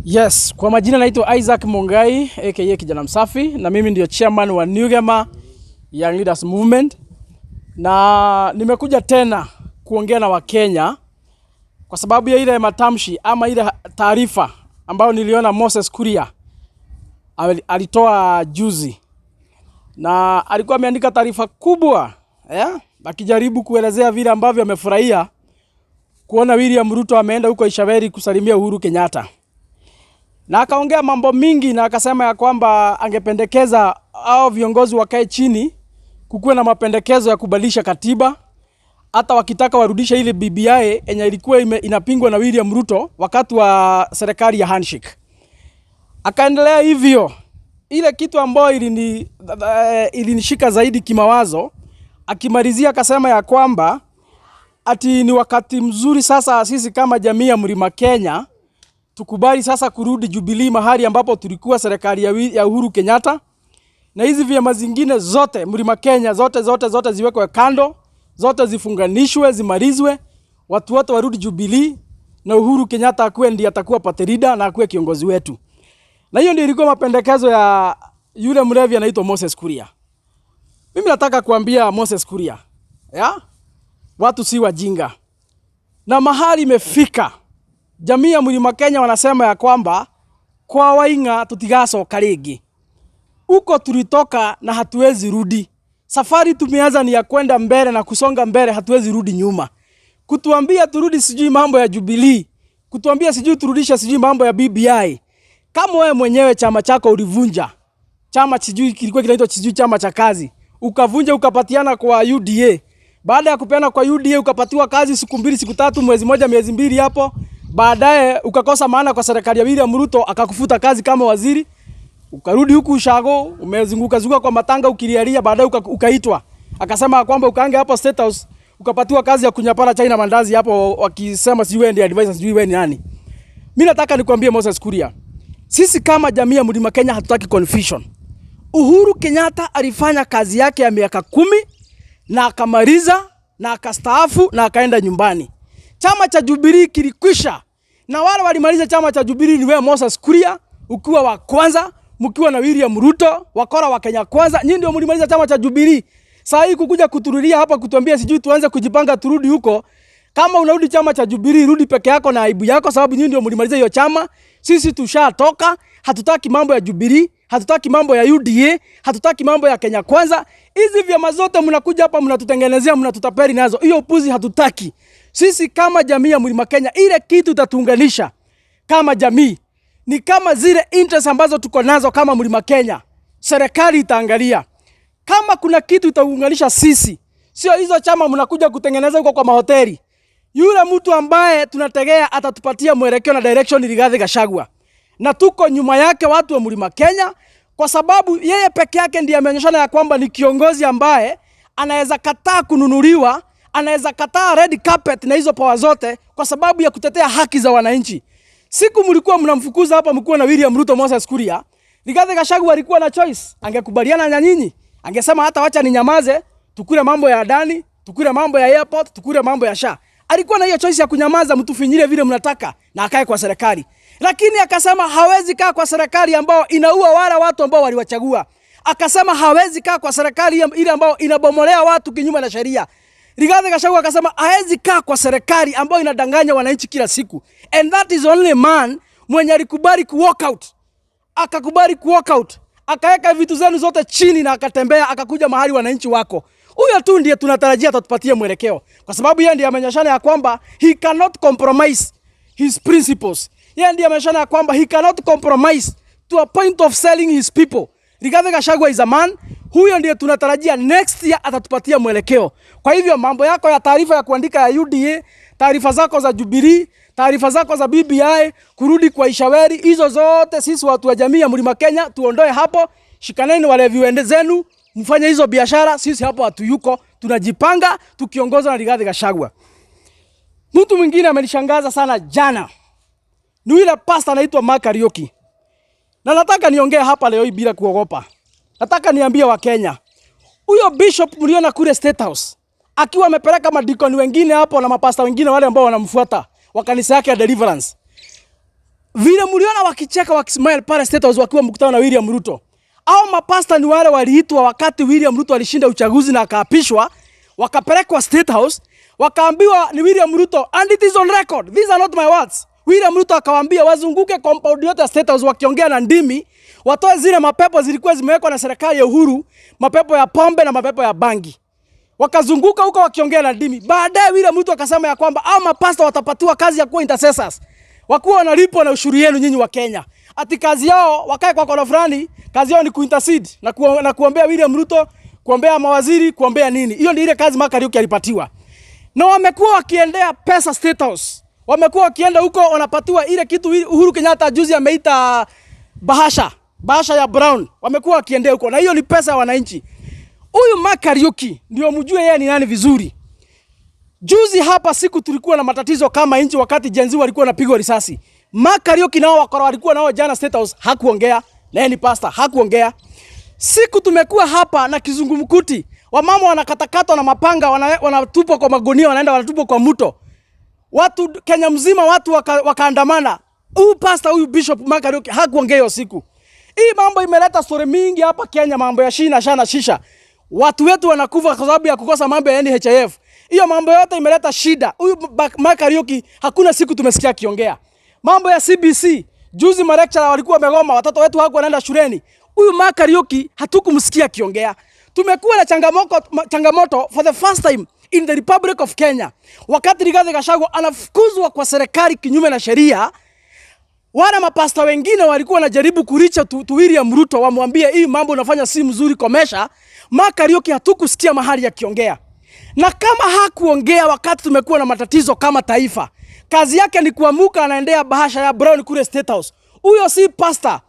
Yes, kwa majina naitwa Isaac Mungai aka Kijana Msafi, na mimi ndio chairman wa New Gema Young Leaders Movement, na nimekuja tena kuongea na Wakenya kwa sababu ya ile matamshi ama ile taarifa ambayo niliona Moses Kuria alitoa juzi, na alikuwa ameandika taarifa kubwa, yeah, akijaribu kuelezea vile ambavyo amefurahia kuona William Ruto ameenda huko Ichaweri kusalimia Uhuru Kenyatta, na akaongea mambo mingi na akasema ya kwamba angependekeza hao viongozi wakae chini, kukuwe na mapendekezo ya kubadilisha katiba, hata wakitaka warudishe ile BBI yenye ilikuwa inapingwa na William Ruto wakati wa serikali ya handshake. Akaendelea hivyo. Ile kitu ambayo ilinishika zaidi kimawazo, akimalizia akasema ya kwamba ati ni wakati mzuri sasa sisi kama jamii ya Mlima Kenya tukubali sasa kurudi Jubilee mahali ambapo tulikuwa serikali ya Uhuru Kenyatta, na hizi vyama zingine zote Mlima Kenya zote zote zote ziwekwe kando, zote zifunganishwe, zimalizwe, watu wote warudi Jubilee na Uhuru Kenyatta akuwe ndiye atakuwa party leader na akuwe kiongozi wetu. Na hiyo ndio ilikuwa mapendekezo ya yule mlevi anaitwa Moses Kuria. Mimi nataka kuambia Moses Kuria, ya? Watu si wajinga. Na mahali imefika, jamii ya Mlima Kenya wanasema ya kwamba kwa Waing'a tutigacoka rĩngĩ. Huko tulitoka na hatuwezi rudi. Safari tumeanza ni ya kwenda mbele na kusonga mbele, hatuwezi rudi nyuma. Kutuambia turudi sijui mambo ya Jubilee, kutuambia sijui turudishe sijui mambo ya BBI. Kama wewe mwenyewe chama chako ulivunja, chama sijui kilikuwa kinaitwa sijui chama cha kazi, ukavunja ukapatiana kwa UDA. Baada ya kupeana kwa UDA ukapatiwa kazi siku 2, siku 3, mwezi 1, miezi 2 hapo. Baadaye ukakosa maana kwa serikali ya William Ruto, akakufuta kazi kama waziri. Ukarudi huku ushago, umezunguka zunguka kwa matanga ukilialia, baadaye ukaitwa. Akasema kwamba ukaange hapo State House, ukapatiwa kazi ya kunyapala chai na mandazi hapo, wakisema sijui wewe ndiye advisor, sijui wewe ni nani. Mimi nataka nikwambie Moses Kuria, sisi kama jamii ya Mlima Kenya hatutaki confusion. Uhuru Kenyatta alifanya kazi yake ya miaka 10 na akamaliza na akastaafu na akaenda nyumbani. Chama cha Jubilee kilikwisha, na wale walimaliza chama cha Jubilee ni wewe Moses Kuria ukiwa wa kwanza, mkiwa na William Ruto, wakora wa Kenya Kwanza, nyinyi ndio mlimaliza chama cha Jubilee. Saa hii kukuja kuturudia hapa kutuambia sijui tuanze kujipanga turudi huko. Kama unarudi chama cha Jubilee, rudi peke yako na aibu yako, sababu nyinyi ndio mlimaliza hiyo chama. Sisi tushatoka, hatutaki mambo ya Jubilee, hatutaki mambo ya UDA, hatutaki mambo ya Kenya Kwanza. Hizi vyama zote mnakuja hapa mnatutengenezea, mnatutapeli nazo. Hiyo upuzi hatutaki. Sisi kama jamii ya Mlima Kenya, ile kitu itatuunganisha kama jamii ni kama zile interest ambazo tuko nazo kama Mlima Kenya. Serikali itaangalia kama kuna kitu itaunganisha sisi, sio hizo chama mnakuja kutengeneza huko kwa mahoteli. Yule mtu ambaye tunategea atatupatia mwelekeo na direction ni Rigathi Gachagua, na tuko nyuma yake watu wa Mlima Kenya, kwa sababu yeye peke yake ndiye ameonyeshana ya kwamba ni kiongozi ambaye anaweza kataa kununuliwa, anaweza kataa red carpet na hizo power zote kwa sababu ya kutetea haki za wananchi. Siku mlikuwa mnamfukuza hapa mkiwa na William Ruto, Moses Kuria, Rigathi Gachagua alikuwa na choice, angekubaliana na nyinyi, angesema hata wacha ninyamaze, tukule mambo ya Adani, tukule mambo ya airport, tukule mambo ya SHA. Alikuwa na hiyo choice ya kunyamaza, mtufinyilie vile mnataka na akae kwa serikali. Lakini akasema hawezi kaa kwa serikali ambayo inaua wale watu ambao waliwachagua. Akasema hawezi kaa kwa serikali ile ambayo inabomolea watu kinyume na sheria. Rigathi Gachagua akasema hawezi kaa kwa serikali ambayo inadanganya wananchi kila siku. And that is only man mwenye alikubali ku walk out. Akakubali ku walk out. Akaweka vitu zenu zote chini na akatembea akakuja mahali wananchi wako. Huyo tu ndiye tunatarajia atatupatia mwelekeo, kwa sababu yeye ndiye ameonyeshana ya kwamba he cannot compromise his principles. Yeye ndiye ameonyeshana ya kwamba he cannot compromise to a point of selling his people. Rigathi Gachagua is a man. Huyo ndiye tunatarajia next year atatupatia mwelekeo. Kwa hivyo mambo yako ya taarifa ya kuandika ya UDA, taarifa zako za Jubilee, taarifa zako za BBI, kurudi kwa Ichaweri, hizo zote sisi watu wa jamii ya Mlima Kenya tuondoe hapo. Shikaneni walevi wende zenu, mfanye hizo biashara, sisi hapo hatuyuko, tunajipanga tukiongozwa na Rigathi Gachagua. Mtu mwingine amenishangaza sana jana ni yule pastor anaitwa Mark Kariuki. Na nataka niongee hapa leo hii bila kuogopa. Nataka niambie Wakenya, huyo bishop mliona kule State House akiwa amepeleka madikoni wengine hapo na mapasta wengine wale ambao wanamfuata wa kanisa yake ya Deliverance. Vile mliona wakicheka, wakismile pale State House wakiwa mkutano na William Ruto. Au mapasta ni wale waliitwa wakati William Ruto alishinda uchaguzi na akaapishwa, wakapelekwa State House, wakaambiwa ni William Ruto, and it is on record. These are not my words. William Ruto akawaambia wazunguke compound yote ya State House wakiongea na ndimi, watoe zile mapepo zilikuwa zimewekwa na serikali ya Uhuru, mapepo ya pombe na mapepo ya bangi. Wakazunguka huko wakiongea na ndimi. Baadaye William Ruto akasema ya kwamba hao mapasta watapatiwa kazi ya kuwa intercessors, wakuwa wanalipwa na ushuru yenu nyinyi wa Kenya. Ati kazi yao wakae kwa kona fulani, kazi yao ni kuintercede na kuombea William Ruto, kuombea mawaziri, kuombea nini. Hiyo ndio ile kazi Mark Kariuki alipatiwa. Na wamekuwa wakiendea pesa State House. Wamekuwa wakienda huko wanapatiwa ile kitu Uhuru Kenyatta juzi ameita bahasha, bahasha ya brown. Wamekuwa wakiendea huko na hiyo ni pesa ya wananchi. Huyu Mark Kariuki ndio mjue yeye ni nani vizuri. Juzi hapa siku tulikuwa na matatizo kama nchi wakati Gen Z walikuwa wanapigwa risasi. Mark Kariuki nao wakora walikuwa nao jana State House hakuongea, na yeye ni pastor, hakuongea. Siku tumekuwa hapa na kizungumkuti, wamama wanakatakatwa na mapanga, wanatupwa kwa magunia, wanaenda wanatupwa kwa mto. Watu Kenya mzima watu wakaandamana. Huyu pastor, huyu Bishop Mark Kariuki hakuongea hiyo siku. Hii mambo imeleta story mingi hapa Kenya, mambo ya shina shana shisha. Watu wetu wanakufa kwa sababu ya kukosa mambo ya NHIF. Hiyo mambo yote imeleta shida. Huyu Mark Kariuki hakuna siku tumesikia akiongea. Mambo ya CBC, juzi malecturer walikuwa wamegoma, watoto wetu hawakuwa wanaenda shuleni. Huyu Mark Kariuki hatukumsikia akiongea. Tumekuwa na changamoto for the first time in the Republic of Kenya. Wakati Rigathi Gachagua anafukuzwa kwa serikali kinyume na sheria, wale mapasta wengine walikuwa wanajaribu kureach to William Ruto wamwambie hii mambo unafanya si mzuri, komesha. Mark Kariuki hatukusikia mahali akiongea. Na kama hakuongea wakati tumekuwa na matatizo kama taifa, kazi yake ni kuamuka anaendea bahasha ya brown kule State House. Huyo si pastor,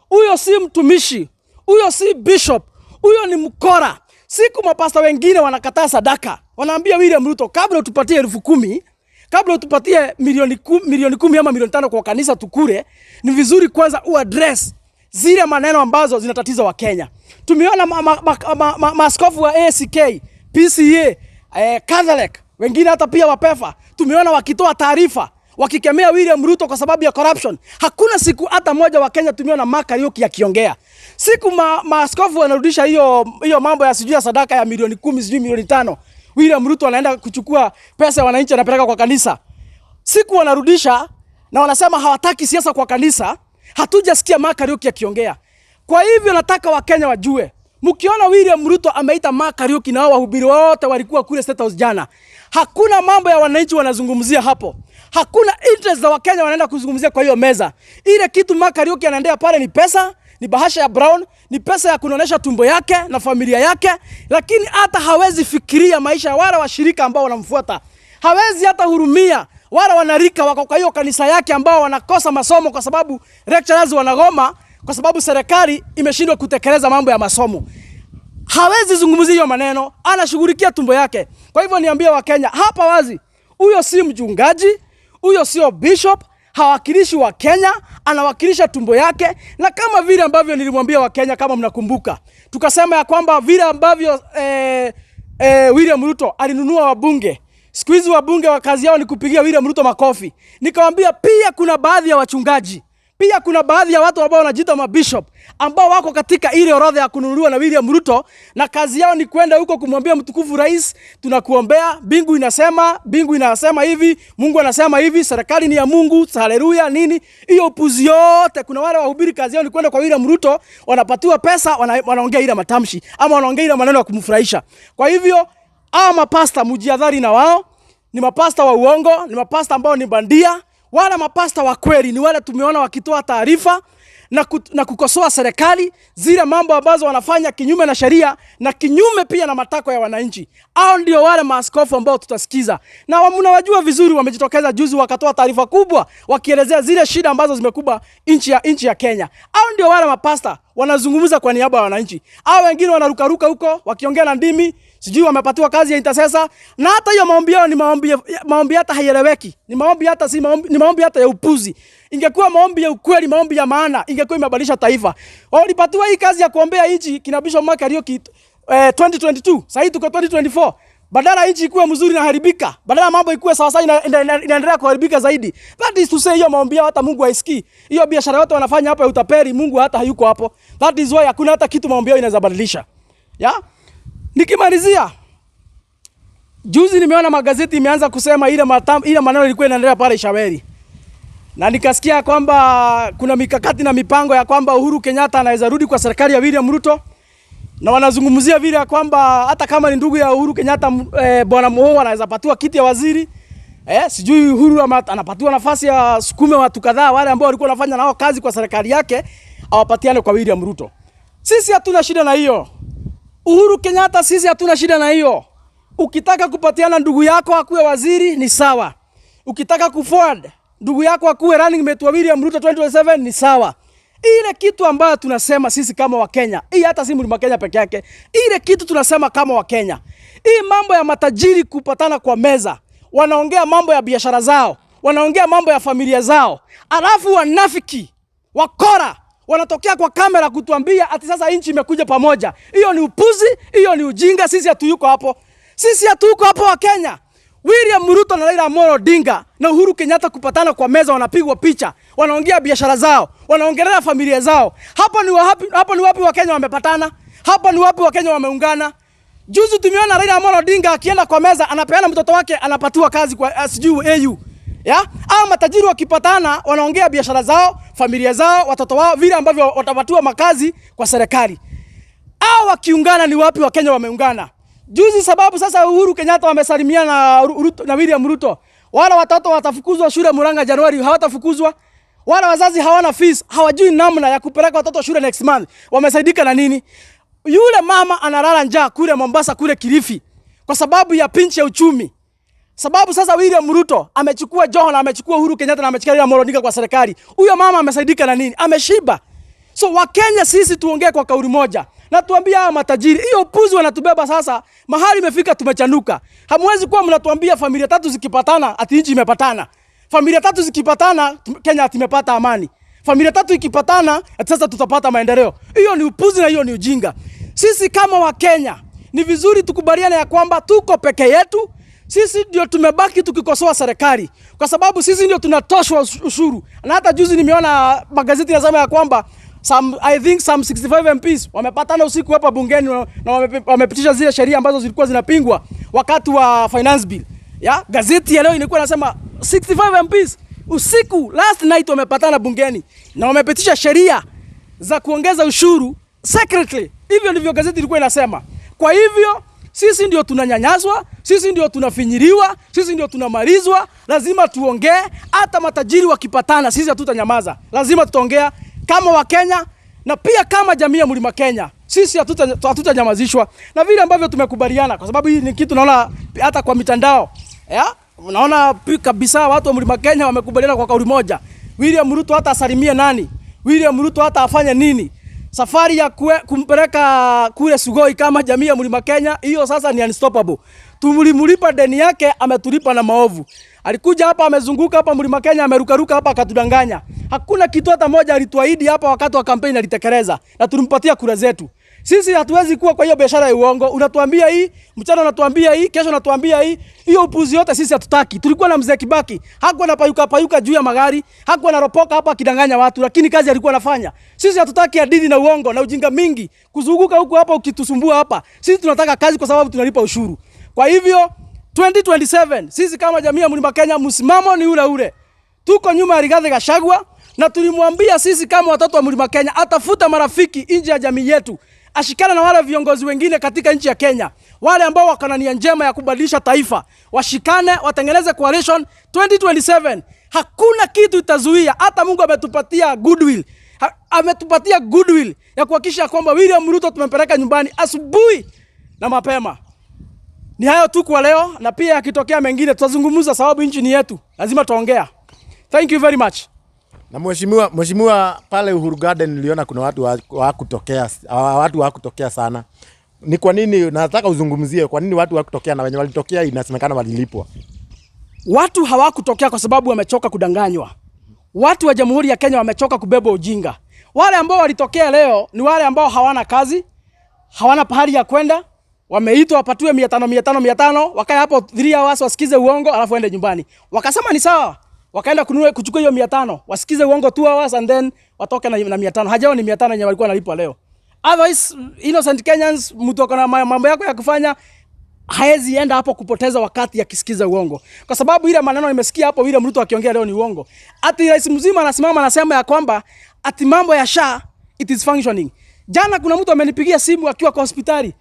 huyo si mtumishi, huyo si bishop, huyo ni mkora. Siku mapasta wengine wanakataa sadaka, wanaambia William Ruto, kabla utupatie 10,000, kabla utupatie milioni 10 ama milioni 5 kwa kanisa tukure, ni vizuri kwanza uaddress zile maneno ambazo zinatatiza Wakenya. Tumeona maaskofu wa ACK, PCEA, Catholic, wengine hata pia wapefa, tumeona wakitoa taarifa wakikemea William Ruto kwa sababu ya corruption. Hakuna siku hata moja wa Kenya tumeona Mark Kariuki akiongea. Siku maaskofu wanarudisha hiyo hiyo mambo ya sijui ya sadaka ya milioni 10, sijui milioni 5. William Ruto anaenda kuchukua pesa ya wananchi anapeleka kwa kanisa. Siku wanarudisha na wanasema hawataki siasa kwa kanisa, hatujasikia Mark Kariuki akiongea. Kwa hivyo nataka Wakenya wajue, mkiona William Ruto ameita Mark Kariuki na hao wahubiri wote walikuwa kule State House jana, hakuna mambo ya wananchi wanazungumzia hapo. Hakuna interest za Wakenya wanaenda kuzungumzia kwa hiyo meza. Ile kitu Mark Kariuki anaendea pale ni pesa, ni bahasha ya brown, ni pesa ya kunonesha tumbo yake na familia yake, lakini hata hawezi fikiria maisha ya wale washirika ambao wanamfuata. Hawezi hata hurumia wale wanarika wako kwa hiyo kanisa yake ambao wanakosa masomo kwa sababu lecturers wanagoma kwa sababu serikali imeshindwa kutekeleza mambo ya masomo. Hawezi zungumzia hiyo maneno, anashughulikia tumbo yake. Kwa hivyo niambie Wakenya hapa wazi, huyo si mchungaji, huyo sio bishop, hawakilishi wa Kenya, anawakilisha tumbo yake. Na kama vile ambavyo nilimwambia Wakenya, kama mnakumbuka, tukasema ya kwamba vile ambavyo William Ruto alinunua wabunge. Siku hizi wabunge wa kazi yao ni kupigia William Ruto makofi. Nikamwambia pia kuna baadhi ya wachungaji, pia kuna baadhi ya watu ambao wanajiita mabishop ambao wako katika ile orodha ya kununuliwa na William Ruto, na kazi yao ni kwenda huko kumwambia mtukufu rais, tunakuombea, mbingu inasema hivi, Mungu anasema hivi, serikali ni ya Mungu, haleluya nini. Hiyo upuzi yote. Kuna wale wahubiri kazi yao ni kwenda kwa William Ruto, wanapatiwa pesa, wanaongea ile matamshi ama wanaongea ile maneno ya kumfurahisha. Kwa hivyo hawa mapasta mjiadhari na wao, ni mapasta wa uongo, ni mapasta ambao ni bandia. Wala mapasta wa kweli ni wale tumeona wakitoa taarifa na kukosoa serikali zile mambo ambazo wanafanya kinyume na sheria na kinyume pia na matakwa ya wananchi. Hao ndio wale maaskofu ambao tutasikiza, na mnawajua vizuri, wamejitokeza juzi wakatoa taarifa kubwa wakielezea zile shida ambazo zimekuba nchi ya Kenya. Hao ndio wale mapasta wanazungumza kwa niaba ya wananchi. Hao wengine wanarukaruka huko wakiongea na ndimi, sijui wamepatiwa kazi ya intercessor, na hata hiyo maombi yao ni maombi hata haieleweki, ni maombi hata si maombi, ni maombi hata ya upuzi. Ingekuwa maombi ya ukweli, maombi ya maana, ingekuwa imebadilisha taifa. Walipatiwa hii kazi ya kuombea nchi kina Bishop Mark Kariuki 2022, sasa hii tuko 2024. Badala nchi ikuwe mzuri inaharibika. Badala mambo ikuwe sawa sawa inaendelea kuharibika zaidi. That is to say hiyo maombi yao hata Mungu haisikii. Hiyo biashara yote wanafanya hapa ya utapeli, Mungu hata hayuko hapo. That is why hakuna hata kitu maombi yao inaweza badilisha. Ya? Nikimalizia, juzi nimeona magazeti imeanza kusema ile maneno ilikuwa inaendelea pale Ichaweri. Na nikasikia kwamba kuna mikakati na mipango ya kwamba Uhuru Kenyatta anaweza rudi kwa serikali ya William Ruto. Na wanazungumzia vile ya kwamba hata kama ni ndugu ya Uhuru Kenyatta, Bwana Muhongo anaweza patiwa kiti ya waziri. Sijui Uhuru anapatiwa nafasi ya sukume watu kadhaa wale ambao walikuwa wanafanya nao kazi kwa serikali yake awapatiane kwa William Ruto. Sisi hatuna shida na hiyo. Uhuru Kenyatta, sisi hatuna shida na hiyo. Ukitaka kupatiana ndugu yako akuwe waziri ni sawa. Ukitaka kuforward ndugu yako akuwe running mate wa William Ruto 2027 ni sawa. Ile kitu ambayo tunasema sisi kama Wakenya, hii hata si Mlima Kenya peke yake, ile kitu tunasema kama Wakenya, hii mambo ya matajiri kupatana kwa meza, wanaongea mambo ya biashara zao, wanaongea mambo ya familia zao, alafu wanafiki wakora wanatokea kwa kamera kutuambia ati sasa nchi imekuja pamoja. Hiyo ni upuzi, hiyo ni ujinga. Sisi hatuyuko hapo, sisi hatuko hapo Wakenya. William Ruto na Raila Amolo Odinga na Uhuru Kenyatta kupatana kwa meza, wanapigwa picha, wanaongea biashara zao, wanaongelea familia zao. Hapo ni wapi Wakenya wamepatana? Hapo ni wapi Wakenya wameungana? Juzi tumeona Raila Amolo Odinga akienda kwa meza, anapeana mtoto wake, anapatiwa kazi kwa sijui AU. Ya? Au matajiri wakipatana wanaongea biashara zao, familia zao, watoto wao, vile ambavyo watapatiwa makazi kwa serikali. Au wakiungana ni wapi Wakenya wameungana? Juzi sababu sasa Uhuru Kenyatta wamesalimiana na Ruto, na William Ruto. Wala watoto watafukuzwa shule Murang'a Januari, hawatafukuzwa. Wala wazazi hawana fees, hawajui namna ya kupeleka watoto shule next month. Wamesaidika na nini? Yule mama analala njaa kule Mombasa, kule Kilifi, kwa sababu ya pinch ya uchumi. Sababu sasa William Ruto amechukua Joho na amechukua Uhuru Kenyatta na amechukua Raila Amolo Odinga kwa serikali. Huyo mama amesaidika na nini? Ameshiba. So Wakenya sisi tuongee kwa kauli moja na tuambie hawa matajiri, hiyo upuzi wanatubeba sasa, mahali imefika tumechanuka. Hamwezi kuwa mnatuambia familia tatu zikipatana ati nchi imepatana. Familia tatu zikipatana Kenya ati imepata amani. Familia tatu ikipatana ati sasa tutapata maendeleo. Hiyo ni upuzi na hiyo ni ujinga. Sisi kama Wakenya ni vizuri tukubaliane ya kwamba tuko peke yetu. Sisi ndio tumebaki tukikosoa serikali kwa sababu sisi ndio tunatoshwa ushuru. Na hata juzi nimeona magazeti yanasema ya kwamba I think some 65 MPs wamepatana usiku hapa bungeni na wamepitisha zile sheria ambazo zilikuwa zinapingwa wakati wa finance bill. Ya, gazeti ya leo ilikuwa inasema 65 MPs usiku last night wamepatana bungeni na wamepitisha sheria za kuongeza ushuru secretly. Hivyo ndivyo gazeti ilikuwa inasema. Kwa hivyo sisi ndio tunanyanyaswa, sisi ndio tunafinyiliwa, sisi ndio tunamalizwa. Lazima tuongee. Hata matajiri wakipatana, sisi hatutanyamaza. Lazima tutaongea kama Wakenya na pia kama jamii ya Mlima Kenya. Sisi hatutanyamazishwa na vile ambavyo tumekubaliana, kwa sababu hii ni kitu naona hata kwa mitandao. Ya? Unaona kabisa watu wa Mlima Kenya wamekubaliana kwa kauli moja. William Ruto hata asalimie nani? William Ruto hata afanye nini? Safari ya kumpeleka kule Sugoi kama jamii ya Mlima Kenya, hiyo sasa ni unstoppable. Tulimlipa deni yake, ametulipa na maovu. Alikuja hapa amezunguka hapa Mlima Kenya, amerukaruka hapa akatudanganya. Hakuna kitu hata moja alituahidi hapa wakati wa kampeni alitekeleza, na tulimpatia kura zetu. Sisi hatuwezi kuwa kwa hiyo biashara ya uongo. Unatuambia hii, mchana unatuambia hii, kesho unatuambia hii. Hiyo upuzi yote sisi hatutaki. Tulikuwa na mzee Kibaki, hakuwa anapayuka payuka juu ya magari, hakuwa anaropoka hapa akidanganya watu, lakini kazi alikuwa anafanya. Sisi hatutaki hadithi na uongo na ujinga mingi kuzunguka huku hapa ukitusumbua hapa. Sisi tunataka kazi kwa sababu tunalipa ushuru. Kwa hivyo 2027 sisi kama jamii ya Mlima Kenya msimamo ni ule ule. Tuko nyuma ya Rigathi Gachagua na tulimwambia sisi kama watoto wa Mlima Kenya atafuta marafiki nje ya jamii yetu. Ashikane na wale viongozi wengine katika nchi ya Kenya, wale ambao wako na nia njema ya kubadilisha taifa, washikane, watengeneze coalition 2027. Hakuna kitu itazuia. Hata Mungu ametupatia goodwill. Ametupatia goodwill ya kuhakikisha kwamba William Ruto tumempeleka nyumbani asubuhi na mapema. Ni hayo tu kwa leo, na pia yakitokea mengine tutazungumza, sababu nchi ni yetu, lazima tuongea. Thank you very much. Na mheshimiwa, pale Uhuru Garden niliona kuna watu hawakutokea, watu hawakutokea sana. Ni kwa nini? Nataka uzungumzie kwa nini watu hawakutokea, na wenye walitokea inasemekana walilipwa. Watu hawakutokea kwa sababu wamechoka kudanganywa. Watu wa Jamhuri ya Kenya wamechoka kubeba ujinga. Wale ambao walitokea leo ni wale ambao hawana kazi, hawana pahali ya kwenda, Wameitwa wapatiwe 500, 500, 500, wakae hapo 3 hours wasikize uongo, alafu waende nyumbani. Wakasema ni sawa. Wakaenda kununua, kuchukua hiyo 500, wasikize uongo 2 hours and then watoke na 500. Hajao ni 500 yenye walikuwa wanalipwa leo. Otherwise, innocent Kenyans, mtu ako na mambo yako ya kufanya haezi enda hapo kupoteza wakati akisikiza uongo, kwa sababu ile maneno nimesikia hapo William Ruto akiongea leo ni uongo. Ati rais mzima anasimama anasema ya kwamba ati mambo ya SHA, it is functioning. Jana kuna mtu amenipigia simu akiwa kwa hospitali.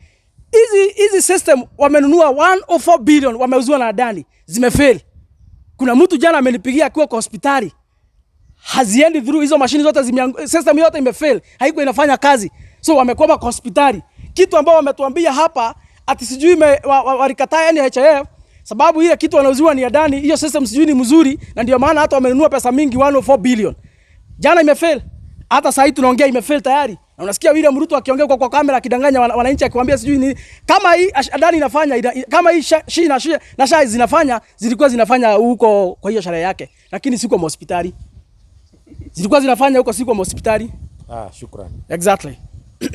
Hizi system wamenunua 104 billion, wameuziwa na Adani, zimefail. Kuna mtu jana amenipigia akiwa kwa hospitali, haziendi through hizo mashini zote system yote imefail, haiko inafanya kazi, so wamekwama kwa hospitali. Kitu ambao wametuambia hapa ati sijui walikataa NHIF sababu ile kitu wanauziwa ni Adani, hiyo system sijui ni mzuri, na ndio maana hata wamenunua pesa mingi 104 billion. Jana imefail, hata sasa hivi tunaongea imefail tayari. Na unasikia William Ruto akiongea kwa kamera akidanganya wananchi akiwaambia sijui ni kama hii Adani inafanya kama hii shi na shi na SHA zinafanya, zilikuwa zinafanya huko kwa hiyo sherehe yake, lakini si kwa hospitali. Zilikuwa zinafanya huko, si kwa hospitali. Ah, shukrani. Exactly.